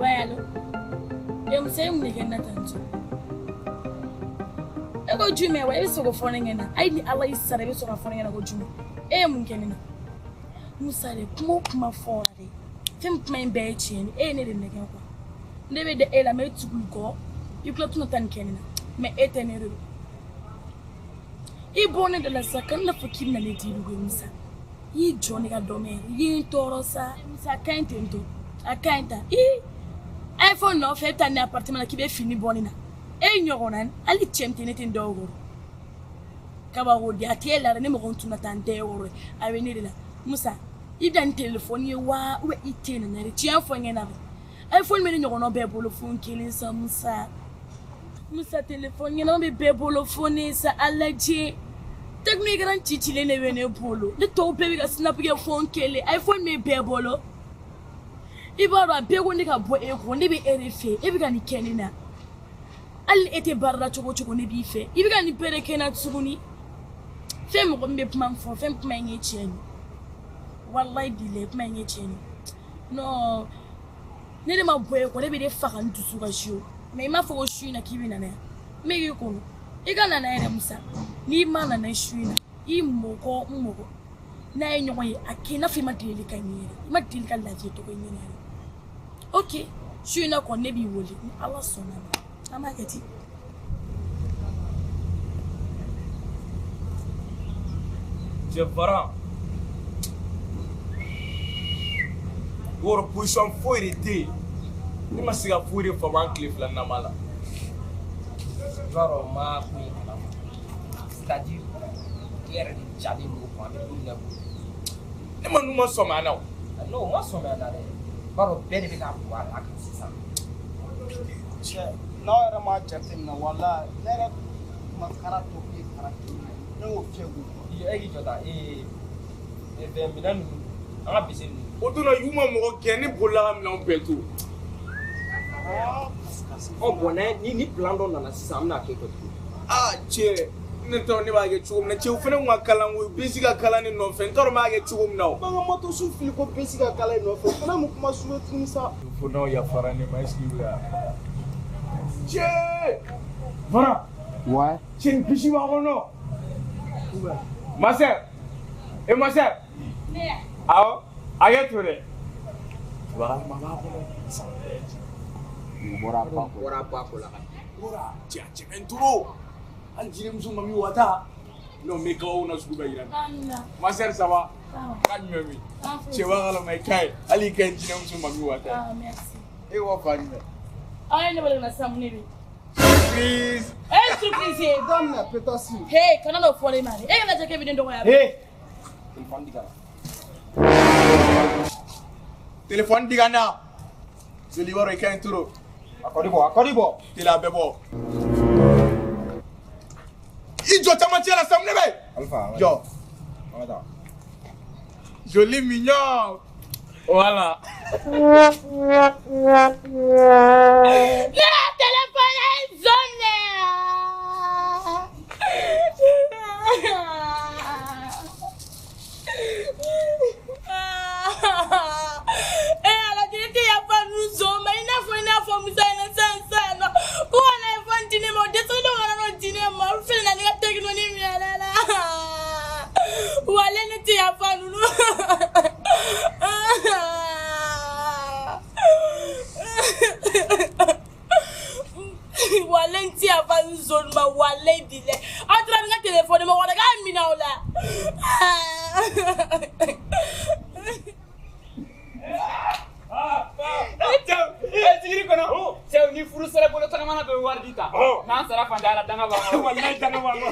Ouais, allo. E musa ye mun de kɛ ne na tan tɔ? E ko jumɛn wa? E bɛ se k'o fɔ ne ɲɛna. Hali ni Ala y'i sara, i bɛ sɔn k'a fɔ ne ɲɛna ko jumɛn? E ye mun kɛ ne na? Musa de, kuma o kuma fɔra dɛ. Fɛn min kuma in bɛɛ ye tiɲɛ ye. E ye ne de nɛgɛn quoi. Ne bɛ da e la, mais e tugu i kɔ. I tila tɛna taa nin kɛ ne na. Mais e tɛ ne de don. I bɔ ne da la sa, kana n'a fɔ k'i bɛna ne di koyi Musa. I y'i jɔ ne ka dɔn mɛ, i ye n tɔɔrɔ sa. Musa, a ka ɲi ten tɔ. A ka ɲi tan. Ii! iPhone nɔfɛ, e bɛ taa ne appartement la k'i bɛ fini bɔ ne na. E ɲɔgɔnna, hali cɛ min tɛ ne tɛ n dɔw kɔrɔ. Kabako de, a t'e la dɛ, ne mɔgɔ tun na taa n tɛ kɔrɔ. A bɛ ne de la. Musa, i bɛ nin téléphone ye wa ou bien i tɛ na n'a ye? Tiɲɛ fɔ n ɲɛna dɛ. iPhone bɛ ne ɲɔgɔnna bɛɛ bolo fo n kelen sa Musa. Musa, téléphone ɲɛnama bɛ bɛɛ bolo fo ne sa, a lajɛ. Tecno écran cicilen de bɛ ne bolo. Ne tɔw bɛɛ bɛ ka snap kɛ fo n kelen. iPhone bɛ bɛɛ bolo. I b'a dɔn a bɛɛ ko ne ka bɔ e kɔ, ne bɛ e de fɛ, e bɛ ka nin kɛ ne na. Hali e tɛ baara la cogo o cogo, ne b'i fɛ. I bɛ ka nin bɛɛ de kɛ n na tuguni. Fɛn mɔgɔ min bɛ kuma min fɔ, fɛn kuma in ye tiɲɛ ye. Walayi bilayi, kuma in ye tiɲɛ ye. Non, ne de ma bɔ e kɔ, ne bɛ ne faga n dusu kasi o. Mais i m'a fɔ ko su in na k'i bɛ na n'a ye. N bɛ k'i kɔnɔ. I ka na n'a ye dɛ Musa. N'i ma na n'a ye su in na, i mɔgɔ n mɔgɔ. N'a ye ɲɔgɔn ye, a kɛ i n'a fɔ i ma deli ka ɲɛ yɛrɛ. I ma deli ka lajɛ tɔgɔ ɲini yɛrɛ. Ok, su in na kɔni ne b'i wele. Ni Ala sɔnna ma. An b'a kɛ ten. Cɛ Varan, wɔrɔ position foyi de tɛ yen. Ne ma se ka foyi de faamu an tile fila nama la. I b'a dɔn n ma ko in kalama. C'est-à-dire, e yɛrɛ de jalen don quoi, an bɛ don min na i ko bi. Ne ma n'u ma sɔmi an na o. Non, u ma sɔmi an na dɛ. I b'a dɔn bɛɛ de bɛ k'a bɔ a da kan sisan. Cɛ, n'aw yɛrɛ m'a jateminɛ, walayi ne yɛrɛ ma kara tɔ ye kara kelen ye. Ne y'o fiyɛ k'o bɔ. E k'i jɔ tan, ee fɛn minɛn ninnu, an ka bese ninnu. O don na y'u ma mɔgɔ gɛn, ne bolila ka minɛnw bɛɛ to. Ɔ bon, ni plan dɔ nana sisan, an bɛna kɛ cogo di? Aa cɛ, ne t'a dɔn ne b'a kɛ cogo min na. Cɛw fana kun ka kalan koyi, bisi ka kalan ne nɔfɛ, n t'a dɔn n b'a kɛ cogo min na o. N b'an ka moto su fili ko bisi ka kalan in nɔfɛ, o fana mun kuma su ye tuguni sa. Fo n'aw yafara ne ma, est-ce que i bɛ cɛ Varan. Ouais. Cɛ, nin bisi b'a kɔnɔ. Ma sœur, e ma sœur. Awɔ, hakɛ to dɛ. Varan ma b'a kɔnɔ. Nin bɔra ba kɔ. Bɔra ba kɔ la. Bɔra cɛ, a cɛ ka ɲi trop. Hali jinɛmuso Mami Wata. Non, mais kabako na sugu bɛɛ yira n na. Ma sœur, ça va? K'a jumɛn bɛ yen? Cɛ b'a kalama i ka ɲi. Hali i ka ɲi jinɛmuso Mami Wata ye. Ah, merci. E ko fa jumɛn? Aw ye ne wele ka na sisan, mun de bɛ? Surprise! E ye surprise ye. Daminɛ pétasse. Hey, kana n'o fɔ ne ma dɛ. E kana jɛ k'e bɛ ne dɔgɔya. Hey! Téléphone di ka na. Téléphone di ka na. Joli b'a dɔn i ka ɲi trop. A kɔdi bɔ, a kɔdi bɔ. Tele a bɛɛ bɔ. I jɔ camancɛ la sa, mun de bɛ yen? Alpha, Jɔ. An ka taa. Joli mignon. Voilà. Ne ka téléphone ye zon de. E Ala, ne tɛ yafa ninnu zon ma. I n'a fɔ Musa ɲɛna sisan sisan nɔ. Ko ka na iPhone di ne ma, o dɛsɛlen don ka na n'o di ne ma. Olu fɛnɛ na ne ka Tecno ni minɛ ne la. Walayi ne tɛ yafa ninnu. Walayi n tɛ yafa ninnu zon ma, walayi bilayi. Aw taara ne ka téléphone ma, wala k'a minɛ aw la. Sigiri kɔnɔ cɛw ni furu sera bolo tagamana bɛ wari di ta n'an sara fantanya la, danga b'an kɔnɔ. Wallahi danga b'an kɔnɔ.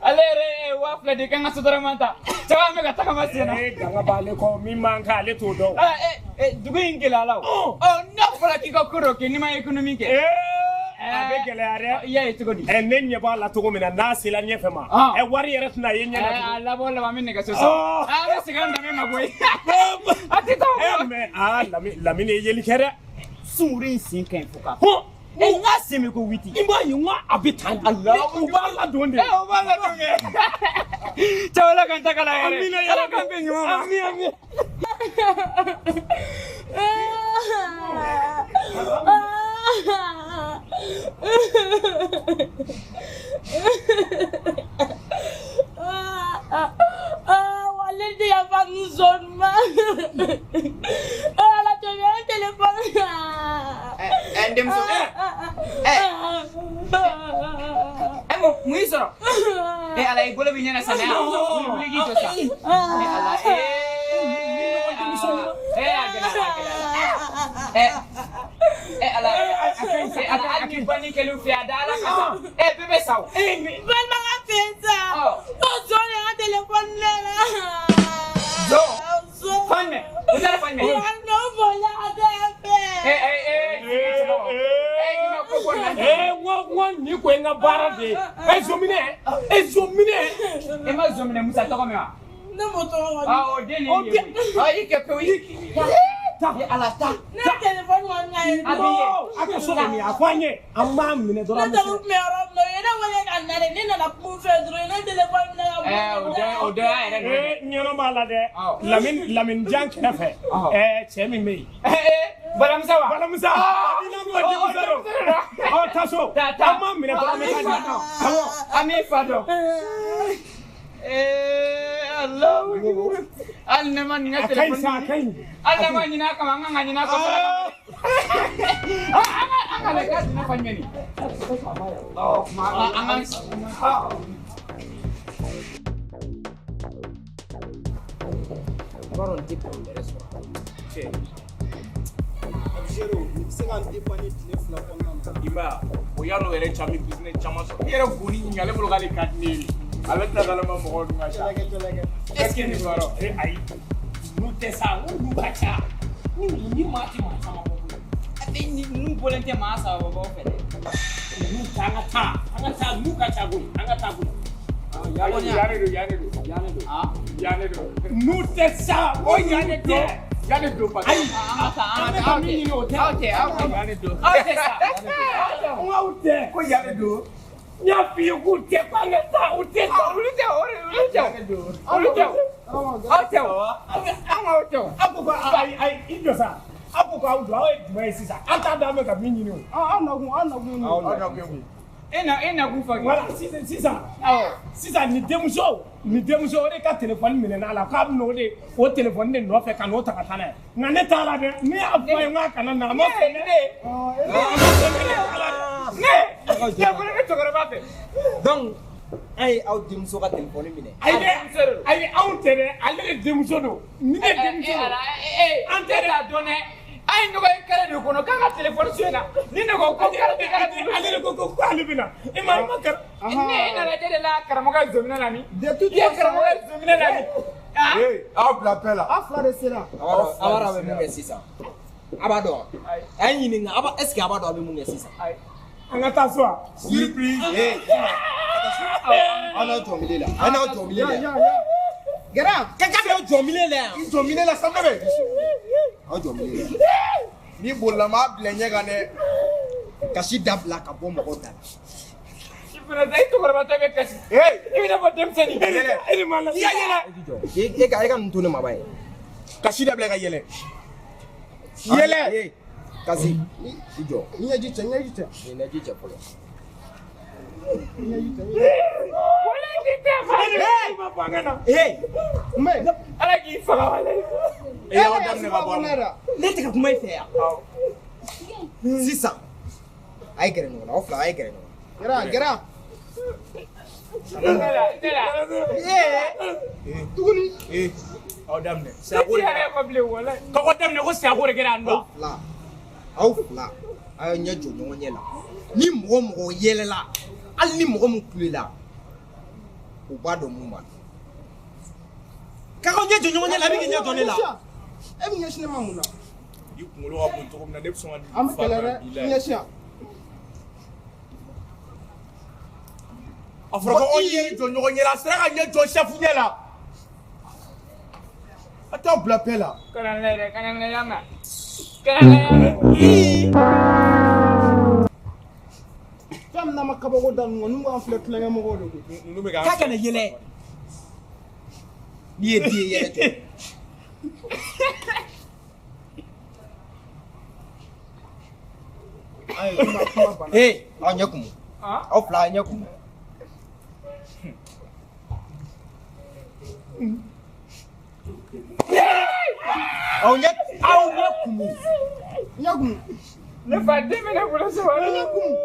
Ale yɛrɛ ye 2000 di k'an ka sotarama ta, cɛw an bɛ ka tagama sen na. E danga b'ale kɔ, min man kan ale t'o dɔn. Dugu in gɛlɛyara o. Ɔ n'a fɔra k'i ka ko dɔ kɛ n'i ma économie kɛ. A bɛ gɛlɛya dɛ. I y'a ye cogo di? Ne ɲɛ b'a la cogo min na, n'a sera ɲɛfɛ ma, wari yɛrɛ tɛna ye ɲɛ na A laban laban an bɛ nɛgɛso san. An bɛ segin an danbe ma koyi. A tɛ taa o. Mais aa Lamini ye yeli kɛ dɛ. Sunguru in sen ka ɲi fo k'a fɔ. N ka sen bɛ ko witi. I b'a ye n ko a bɛ tan de. U b'a ladon de. U b'a ladon kɛ. Cɛw Ala k'an ta kala yɛrɛ. Amina Ala k'an bɛn ɲuman ma. Ami ami. Wale de yafa nu zone ma. Ala tɛ un téléphone. N denmuso. Mun y'i sɔrɔ? Ala i bolo b'i ɲɛna sa dɛ. Wuli k'i jɔ sa. Ala a gɛlɛyara a gɛlɛyara. Ala a hali ni banni kɛlen fɛ a da ala ka sa. Bɛɛ bɛ sa o. Balima ka fɛn sa. O zon de ka téléphone minɛ la. Zon? Fan jumɛn? O taara fan jumɛn? O bolila ka taa yan fɛ. N ko nin ko ye n ka baara de ye. Zominɛ zominɛ. E ma zominɛ Musa tɔgɔ mɛn wa? Ne m'o tɔgɔ mɛn. O den nin ye koyi. I kɛ pewu i. Ta. Ala ta. Ne téléphone kɔni ka ye. A b'i ye. A ka so kɔni a fɔ an ye. An b'a minɛ dɔrɔn. Ne tɔgɔ tun bɛ yɔrɔ min na o ye ne wele ka na de ne nana kuma u fɛ dɔrɔn u ye ne téléphone minɛ ka bɔ. O dɔ y'a yɛrɛ nɔ ye. Ɲɛnɔ b'a la dɛ. Lamini jan kɛrɛfɛ. Cɛ min bɛ yen. Balamusa wa? Balamusa. I n'a fɔ denmuso don. Taa so. An b'a minɛ dɔrɔn an bɛ taa di. Awɔ. An b'i fa dɔn. Alahu hali ne ma nin ka A ka ɲi sa a ka ɲi. Hali ne ma ɲinɛ a kama an kan ka ɲinɛ a kɔ fana. An ka lajɛ k'a donna fan jumɛn ni? An ka. I b'a dɔn n tɛ problème wɛrɛ sɔrɔ. Cɛ. Abigero, i bɛ se ka n dépanner tile 2 kɔnɔna na. I m'a ye o yan'o yɛrɛ cɛ an bɛ business caman sɔrɔ. I yɛrɛ goni ɲininka ale bolo k'ale ka di ne ye. Ale tɛna k'ale ma mɔgɔw dun ka ca. Cɛlɛkɛ. Est ce que nin b'a dɔn? Ayi n'u tɛ sa n ko n'u ka ca. Ni maa tɛ maa caman bɔ bolo. Ninnu bɔlen tɛ maa 3 bɔ fɛ dɛ. N'u tɛ an ka taa an ka taa n'u ka ca koyi an ka taa koyi. Yan de don yan de don. Yan de don. N'u tɛ sa o yan de tɛ. Yan de don parce que. Ayi an ka taa an bɛ ka min ɲini o tɛ. Aw tɛ aw tɛ. Yan de don. Aw tɛ sa. N ko aw tɛ. Ko yan de don. N y'a f'i ye k'u tɛ k'an ka taa u tɛ sa. Olu tɛ olu tɛ olu tɛ aw tɛ an k'aw tɛ. Aw ko ko ayi ayi i jɔ sa. Aw ko k'aw don aw ye jumɛn ye sisan an t'a dɔn an bɛ ka min ɲini o. Aw nakun aw nakun. Aw nakun ye mun ye? E na kun fa. Voilà sisan sisan. Awɔ sisan nin denmuso o de ka téléphone minɛ a la k'a bɛ n'o de o téléphone de nɔfɛ ka n'o ta ka taa n'a ye nka ne t'a la dɛ ne y'a fɔ a ye n k'a kana na a ma sɔn dɛ. Ne ne bɛ cɛkɔrɔba fɛ. Donc an ye aw denmuso ka téléphone minɛ. Ayi dɛ ayi anw tɛ dɛ ale de denmuso don ni ne denmuso don. An tɛ k'a dɔn dɛ. An ye ɲɔgɔn ye kare de kɔnɔ k'a ka téléphone sonyɛ na ni ne ko ko kare de kare ale de ko ko k'ale bɛ na e ma e ma kar. Ne e nana e de la karamɔgɔ ye zominɛ na min. De toute I ye karamɔgɔ ye zominɛ na min. Aw bila paix la. Aw fila de sera. Aw b'a dɔn a bɛ mun kɛ sisan. A b'a dɔn. A ye ɲininka a b'a est ce que a b'a dɔn a bɛ mun kɛ sisan. An ka taa so wa. Surprise. Aw n'aw jɔ mile la. Aw n'aw jɔ mile la. Gɛrɛ. Ka k'aw jɔ mile la yan. I jɔ mile la sanfɛ bɛ. Aw jɔ mile la. Ni bolila m'a bila ɲɛ kan dɛ. Kasi dabila ka bɔ mɔgɔw da la. I fana sa i cɛkɔrɔba tɔ bɛ kasi. I bɛna fɔ denmisɛnnin. Yɛlɛ. E de m'a la. I ka yɛlɛ. E ka nin to ne ma ba ye. Kasi dabila ka yɛlɛ. Yɛlɛ. Kasi i jɔ. N ɲɛji cɛ n ɲɛji cɛ. Nin ɲɛji cɛ fɔlɔ. N ɲɛji cɛ. Wala i tɛ fa. E ma bɔ an ka na. Mais. Ala k'i faga wala. E y'aw daminɛ ka bɔ a la. Ne tɛ ka kuma i fɛ yan. Sisan a ye gɛrɛ ɲɔgɔn na aw fila a ye gɛrɛ ɲɔgɔn na. Gɛrɛ gɛrɛ. Tuguni. Aw daminɛ. Sako de kɛra. Kɔkɔ daminɛ ko sako de kɛra an dɔn. Aw fila aw ɲɛ jɔ ɲɔgɔn ɲɛ la ni mɔgɔ mɔgɔ yɛlɛla hali ni mɔgɔ min kulela u b'a dɔn mun b'a la. K'aw ɲɛ jɔ ɲɔgɔn ɲɛ la a bɛ k'i ɲɛ jɔ ne la. E bɛ ɲɛsin ne ma mun na? I kunkolo ka bon cogo min na ne bɛ sɔn ka nin An bɛ kɛlɛ dɛ n ɲɛsin yan. A fɔra ko anw ɲɛ jɔ ɲɔgɔn ɲɛ la a sera ka ɲɛ jɔ chef ɲɛ la. A t'aw bila paix la. Kana ne yɛrɛ kana ne y'a mɛn. Kana ne y'a mɛn. Fɛn min n'an ma kabako da ninnu ninnu b'an filɛ tulonkɛ mɔgɔw de koyi. Ninnu bɛ k'an. K'a kana yɛlɛ. N'i ye den yɛlɛ jɔ. Ayi, kuma banna. Ee, aw ɲɛ kumu. Aw fila aw ɲɛ kumu. Aw ɲɛ kumu. Ɲɛ kumu. Ne fa den bɛ ne bolo so. Ɲɛ kumu.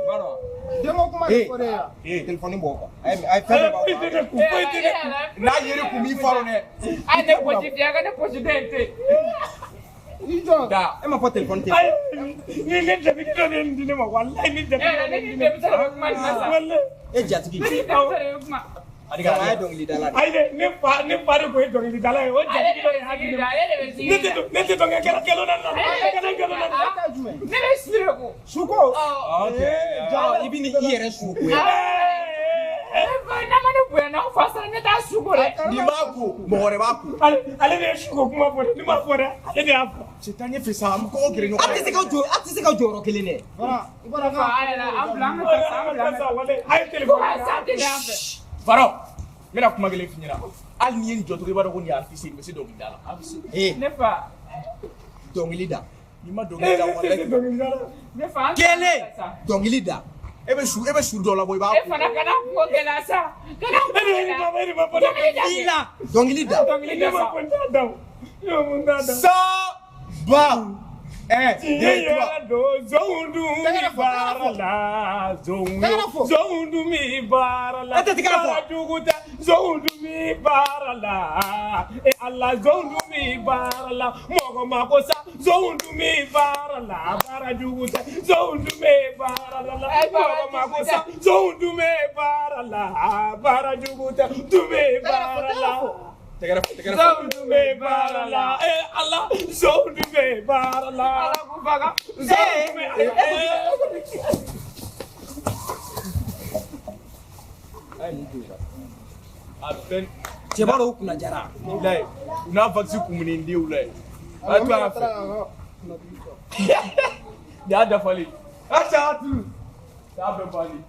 Denko kuma de fɔ de ya. Téléphone bɔ quoi. Ayi, fɛn bɛɛ b'aw Foyi tɛ ne kun, foyi tɛ ne kun. N'a yer'i kun, b'i fa dɔn dɛ. A ye ne posi fiyɛ, a ka ne posi den in to yen. I jɔ. Da. E ma fɔ téléphone tɛ. Ayi, ni ne jatigi dɔ de ye nin di ne ma, walayi ni jatigi E dɔ yɛrɛ de ne ye ni nin di ne denmisɛn de bɛ kuma nin na ma. sa. Walayi. E jatigi. Ne ni denmisɛn de bɛ kuma. A ye dɔnkilidala de. Ayi dɛ, ne fa de kun ye dɔnkilidala ye, o Ale jatigi de dɔ de bɛ y'a di sigiri ne da, ma. ale de bɛ sigiri da. Ne tɛ dɔnkɛ kɛra kɛlɛ na na. Kɛlɛ kɛlɛ na na. E ta ye jumɛn? Ne bɛ su de ko. Suko. Ok. I bɛ i yɛrɛ su ko ye. Ne fa n'a ma ne bonya n'aw fa sara ne t'a su ko dɛ. N'i m'a ko, mɔgɔ wɛrɛ b'a ko. Ale de ye suko kuma fɔ dɛ, ne m'a fɔ dɛ, ale de y'a fɔ. Cɛ taa ɲɛfɛ sa, an bɛ kɔgɔ gere ɲɔgɔn A tɛ se ka jɔ, a tɛ se ka jɔyɔrɔ kelen dɛ. Voilà, i b'a dɔn Fa a yɛrɛ an bila an ka taa sa an bila an ka taa. Walayi, a ye Ko téléphone ka sa tɛ an fɛ. Faraw, n bɛna kuma kelen f'i ɲɛna. Hali n'i ye nin jɔcogo i b'a dɔn ko nin ye artiste ye, nin bɛ se dɔnkilida la. Ee, Ne fa. dɔnkili da. N'i ma dɔnkili da, Ne tɛ walayi. dɔnkilida la. Ne fa an Kelen, dɔnkili da. E bɛ su dɔ labɔ i b'a E ko. fana kana kungo gɛlɛya sa. Kana E kungo de gɛlɛya. ma e de ma fɔ ne. Dɔnkili da I la, dɔnkili da. Dɔnkili Ne da ma sa. fɔ n t'a da o. Ne ma fɔ n t'a da. Saba. 1, Tiɲɛ 2, 3. yɛrɛ don, zonw dun mi baara la, zonw dun mi baara la. E tɛ tɛgɛrɛ fɔ. Baara jugu tɛ, zonw dun mi baara la. E Ala, zonw dun mi baara la. Mɔgɔ mako sa, zonw dun mi baara la. Baara jugu tɛ, zonw dun mi baara la. Mɔgɔ mako sa, zonw dun mi baara la. Baara jugu tɛ, dun mi baara la. Tɛgɛrɛ fɔ, tɛgɛrɛ fɔ. Zonw dun mi baara la. E Ala, zonw dun mi baara la. Ala k'u faga. Zonw dun mi. A bɛɛ Cɛ b'a dɔn o kunna jara. walayi, u n'a vaccin kumunen den walayi. A to an fɛ. Nin y'a dafalen. A cɛ a tulu. Nin y'a bɛɛ bannen.